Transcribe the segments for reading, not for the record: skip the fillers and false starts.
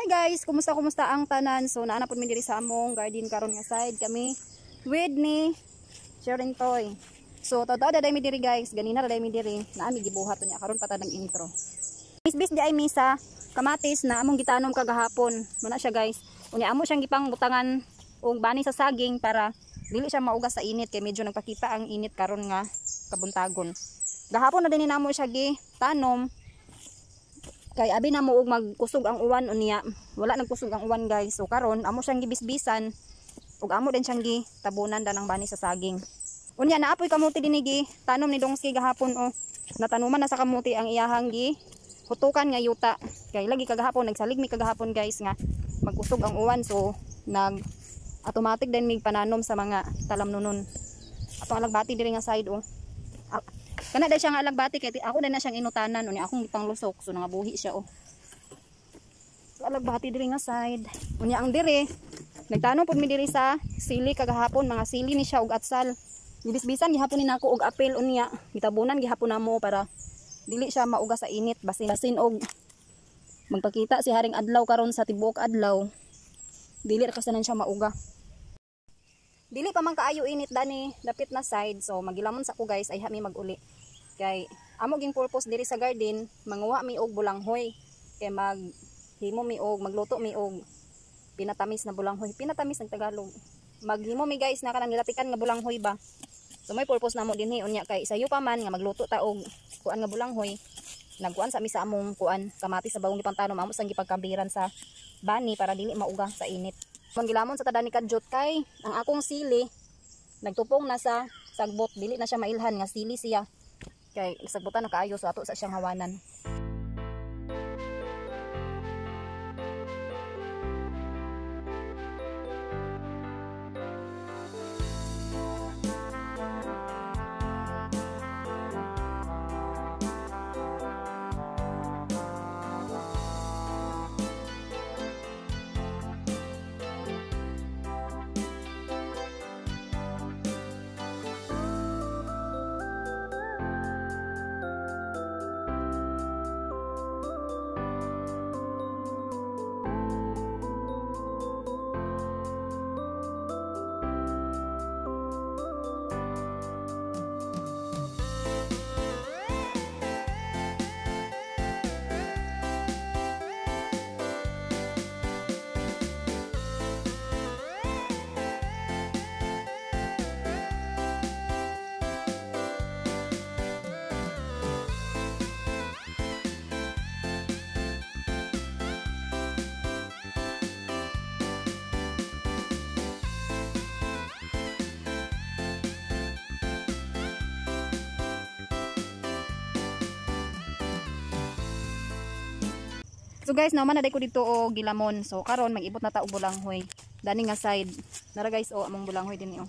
Hi guys, kumusta kumusta ang tanan? So naa na pud mi diri sa among garden karon nga side kami with ni Sharing Toy. So tawtaw daday mi diri guys, ganina ra day mi diri, naa mi gibuhat niya karon pa ta nag intro. Bisbis di ay mi sa kamatis na among gitanom kagahapon. Muna siya guys. Unya amo siyang gipang butangan og bani sa saging para dili siya maugas sa init kay medyo nagpakita ang init karon nga kabuntagon. Gahapon na din namo siya gi tanom. Kay abi na mo og magkusog ang uwan unya wala nagkusog ang uwan guys. So karon amo siyang gibisbisan ug amo din siyang gitabunan danang bani sa saging. Unya naapoy kamuti dinhi tanom ni Dongski gahapon oh. Natanuman na sa kamuti ang iyahang gi hutukan nga yuta. Kay lagi kagahapon nagsalig mi kagahapon guys nga magkusog ang uwan, so nag automatic din mig pananom sa mga talamnonon. Atong alagbati diri nga side oh. Kana dai siya nga alagbati kay ako din na siyang inutanan unya akong gipanglusok, so nangabuhi siya oh. So alagbati diri nga side. Unya ang diri nagtanom pud mi diri sa sili kagahapon, mga sili ni siya og atsal. Gibisbisan gihapon ni nako og apel unya gitabunan gihapon namo para dili siya mauga sa init, basin basin og magpakita si Haring Adlaw karon sa tibuok adlaw. Dili ra kasanan siya mauga. Dili pa man kaayo init dani dapit na side, so magilamon sa ko guys ay hami maguli. Kay amo ging purpose diri sa garden, manguha mi og bulanghoy. Kay maghimo mi og magluto mi og pinatamis na bulanghoy, pinatamis ng Tagalog. Maghimo mi guys na kanang nilatikan nga bulanghoy ba. So may purpose namo dinhi unya kay sayo pa man nga magluto ta og kuan nga bulanghoy. Nagkuan sa mi sa among kuan kamatis sa bagong gipantanom, amo sang gipagkambiran sa bani para dili mauga sa init. Manggilamon sa tadani kadyot kay ang akong sili nagtupong na sa sagbot, dili na siya mailhan nga sili siya kay sagbutan na kaayo, so ato sa siyang hawanan. So guys, naman na day ko dito o gilamon. So karon mag-ibot na ta og bulanghoy. Dani nga side. Nara guys o among bulanghoy dinhi o.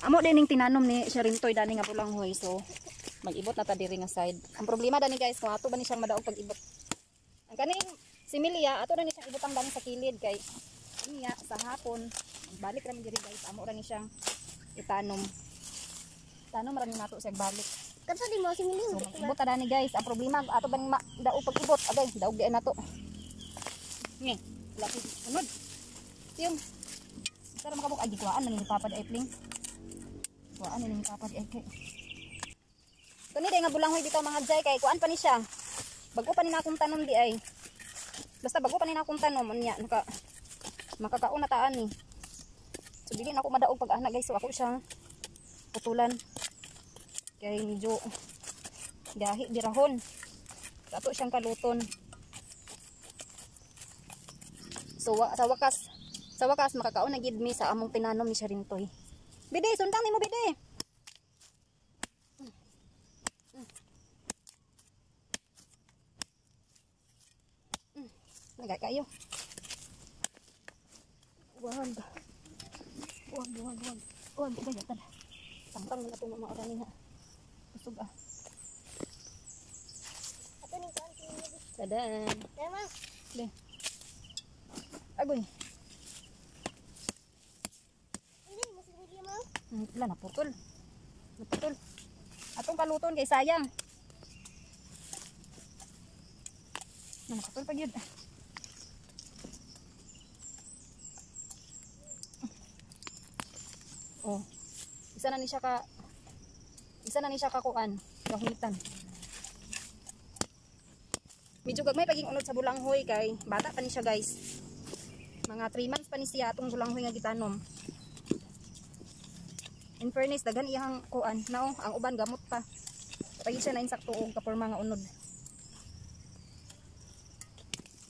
Amo din ning tinanom ni Sharintoy dani nga bulanghoy. So mag-ibot na ta diri nga side. Ang problema dani guys kung ato ba ni siyang madaog pag-ibot. Ang kaning similia ato na ni siyang ibutang dani sa kilid kay niya sa hapon balik ra mi diri guys. Amo ra ni siyang itanom. Tanom ra ni nato siya balik. Kansa di mo similia. So mag-ibot ta dani guys. Ang problema ato ba ning madaog pag-ibot? Agay, daog di nato. Nge, laki unod. Tiyong. Sara makabuk ay gikuhaan man ni Papa di ay pling. Kuhaan ni Papa di ay kay. Kani day nga bulanghoy dito mga jay kay kuan pa ni siya. Bago pa ni nakong tanom di ay. Basta bago pa ni nakong tanom unya naka makakaon na taan ni. So dili na ako madaog pag ana guys, so ako siyang putulan. Kay medyo gahi dirahon. So, ato siyang kaluton. So sa wakas makakaon na gid mi sa among tinanom ni Sharintoy. Bide, sundang nimo bide. Nagay kayo. Wag. Wag, wag, wag. Wag gayatan. Tangtang na itong mga orani nga. Kusog ah. Ato ning kuan sini. Tadan. Tama. Le. Agoy. Hindi mo similia mo. Wala naputol. Naputol. Atong kaluton kay sayang. Na nakatol pa gyud. Oh. Isa na ni siya kakuan, kahuitan. Medyo gagmay paging unod sa bulanghoy kay bata pa ni siya, guys. Mga 3 months pa ni siya atong bulanghoy nga gitanom. In fairness, daghan iyang kuan. Nao, ang uban gamot pa. Pagi siya na insakto og kaporma nga unod.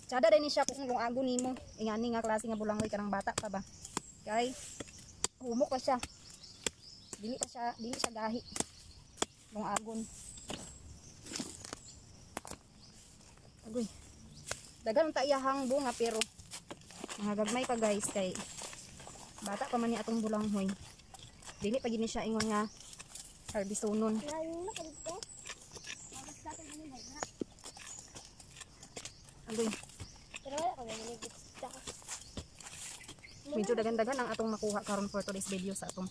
Tsada din ni siya kung lungago nimo. Ingani nga klase nga bulanghoy kanang bata pa ba. Kay humok pa siya. Dili siya gahi. Lungagon. Agoy. Daghan ta iyahang bunga pero mga gagmay pa, guys, kay bata pa man ni atong bulanghoy. Dili pa gini siya ingon nga harbisonon. Agoy. Medyo dagan-dagan ang atong makuha karon for today's video sa atong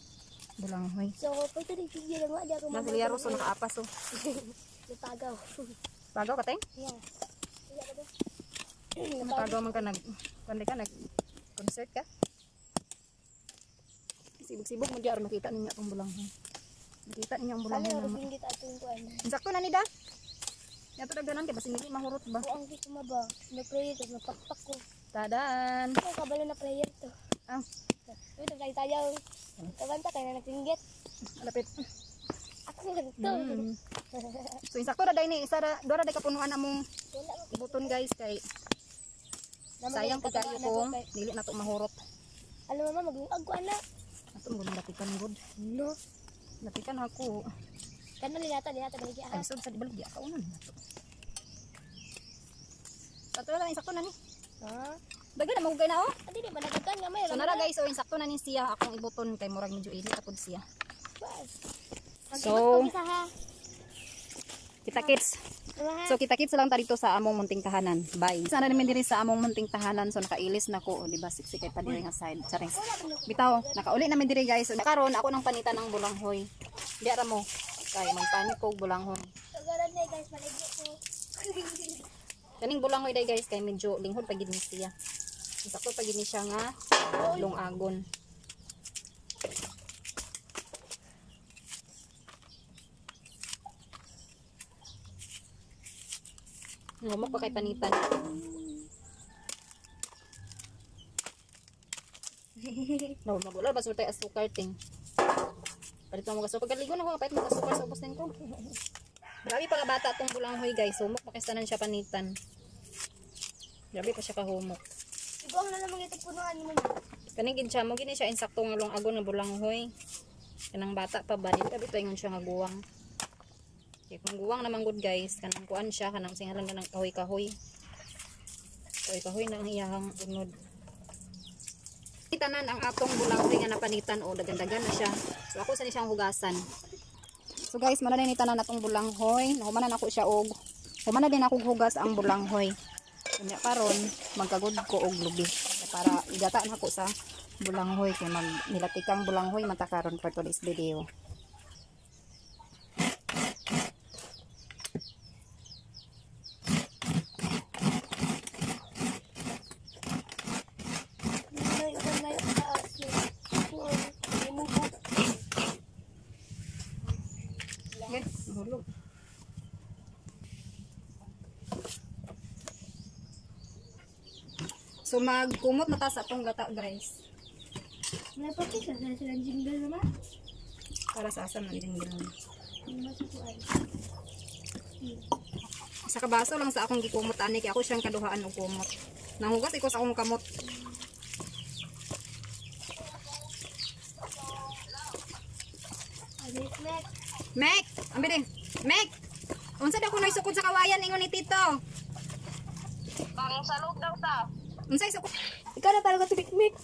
bulanghoy. So, pwede rin video lang wala ako. Nasa liya so nakaapas oh. Napagaw. Pagaw ka, teng? Yeah. Napagaw man ka nag kuan ka nag concert ka. Sibog-sibog mo diya aron makita ninyo atong bulanghoy. Makita ninyo ang bulanghoy Ano na. ringgit atong kuan. Sakto na ni da. Yato dagdanan kay basin dili mahurot ba. Ang gusto mo ba? Na prayer to napakpak ko. Tadan. Ako kabalo na prayer to. Ah, Ito tayo tayo. Kabanta kay na nagringgit. Lapit. Ako ganito. So insakto ra day ni isa ra dora day kapunuan among ibuton, guys, kay sayang pud kayo kung dili na to mahurot. Alam mo ma maglungag ko ana. Ato mo lapikan gud. No. Lapikan ako. Kano nilata nilata balik Ay sud sa dibal di ako unan nato. Sakto na lang, insakto na ni. Ha? Dagan na magugay na oh. Adi di ba nagkan nga may. So nara, guys, oh, insakto na ni siya akong ibuton kay murag medyo init apod siya. So, kita kits. So kita kits lang ta dito sa among munting tahanan. Bye. Sana namin diri sa among munting tahanan. So nakailis na ko, oh, di ba? Siksi kay pa diri nga side. Charing. Bitaw, nakauli namin diri, guys. So karon ako nang panitan ng bulanghoy. Di ara mo. Kay magpanit ko og bulanghoy. Tagalan na, guys, maligyo ko. Kaning bulanghoy day, guys, kay medyo linghod pa gid ni siya. Sakto pa gid ni siya nga lungagon. Ngumok pa kay panitan. No, magula ba sultay asukar ting. Palit mo mga asukar. Pagkaligo na ko, palit mo asukar sa ubos ko. Grabe pa ka bata tong bulanghoy, guys. Humok pa kaysa siya panitan. Grabe pa siya kahumok. Iguang na lang ito punuan mo. Kaning gid siya mo gini siya insakto nga lungagon nga bulanghoy. Kanang bata pa ba dili abi ingon siya nga guwang. Kay kung guwang naman gud, guys, kanang kuan siya, kanang singalan kanang kahoy-kahoy. Kahoy-kahoy na ang iyahang unod. Tanan ang atong bulanghoy nga napanitan o dagan-dagan na siya. So ako sa ni siyang hugasan. So guys, mana ni tanan atong bulanghoy. Nahumanan ako siya og humana din ako hugas ang bulanghoy. Unya karon magkagud ko og lubi para igata na ako sa bulanghoy kay mag nilatikang bulanghoy man ta karon for today's video. May may taas ni. Kuan, mubo. Okay, mahulog. So magkumot na ta sa atong gata, guys. Napakita sa silang jingle naman. Para sa asam ng jingle. Masukuan. Sa kabaso lang sa akong gikumot ani kay ako siyang kaduhaan og kumot. Nanghugas iko sa akong kamot. Alis mek. Mek, ambi din. Mek. Unsa daw kunoy sukod sa kawayan ingon ni Tito? Pang salog daw ta. Unsa sukod? Ikaw na talaga tubig mek.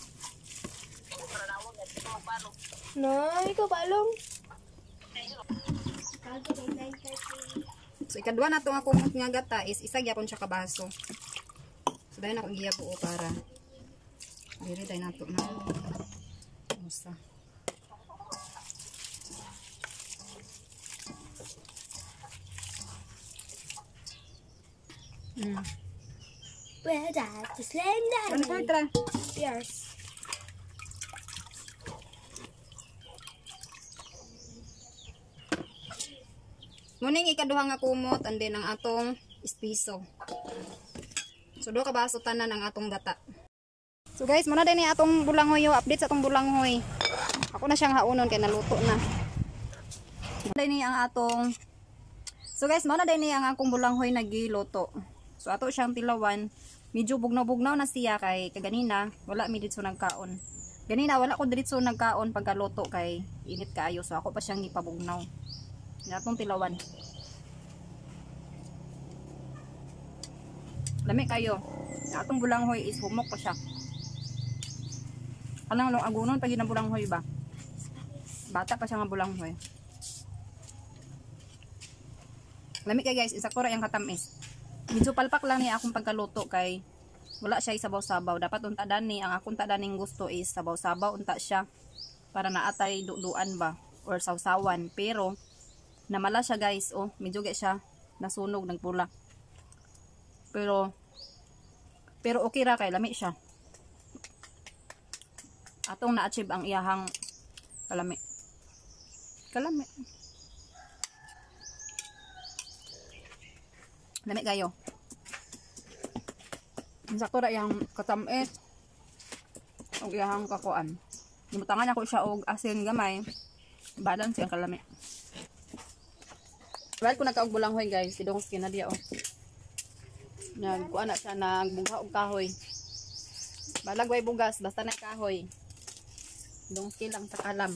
No, ikaw balong. So ikadwa na to nga kumot nga gata is isa gyapon siya ka baso. So dayon akong giyabuo para diri dayon nato na usa. Well, that's the slam 1/4 ra. Yes. Muning ikaduha nga kumot and then ang atong espiso. So duha ka baso tanan ang atong gata. So guys, muna din ni atong bulanghoy, oh, update sa atong bulanghoy. Ako na siyang haunon kay naluto na. Muna din ni ang atong. So guys, muna din ni ang akong bulanghoy nagiluto. So ato siyang tilawan. Medyo bugnaw-bugnaw na siya kay kaganina wala mi didto nagkaon. Ganina wala ko diretso nagkaon pagkaluto kay init kaayo, so ako pa siyang gipabugnaw. Atong tilawan. Lami kayo. Atong bulanghoy is humok pa siya. Kanang long agunon pag bulanghoy ba? Bata pa siya nga bulanghoy. Lami kay guys, insakto ra yang katamis. Medyo palpak lang ni akong pagkaluto kay wala siya sabaw-sabaw. Dapat unta dani, ang akong tadaning gusto is sabaw-sabaw unta siya para naatay duduan ba or sawsawan, pero namala siya guys, oh, medyo gay siya nasunog, nagpula. Pero pero okay ra kay lami siya. Atong na-achieve ang iyahang kalami. Kalami. Lami kayo. Sakto ra iyang katamis ug iyahang kakuan. Gibutangan ako siya og asin gamay. Balance ang kalami. Well, kung nagkaog bulanghoy guys, sidong skin na diya oh. Nagkuan na siya, nagbugha og kahoy. Balagway bugas, basta na kahoy. Dong skin lang sa kalam.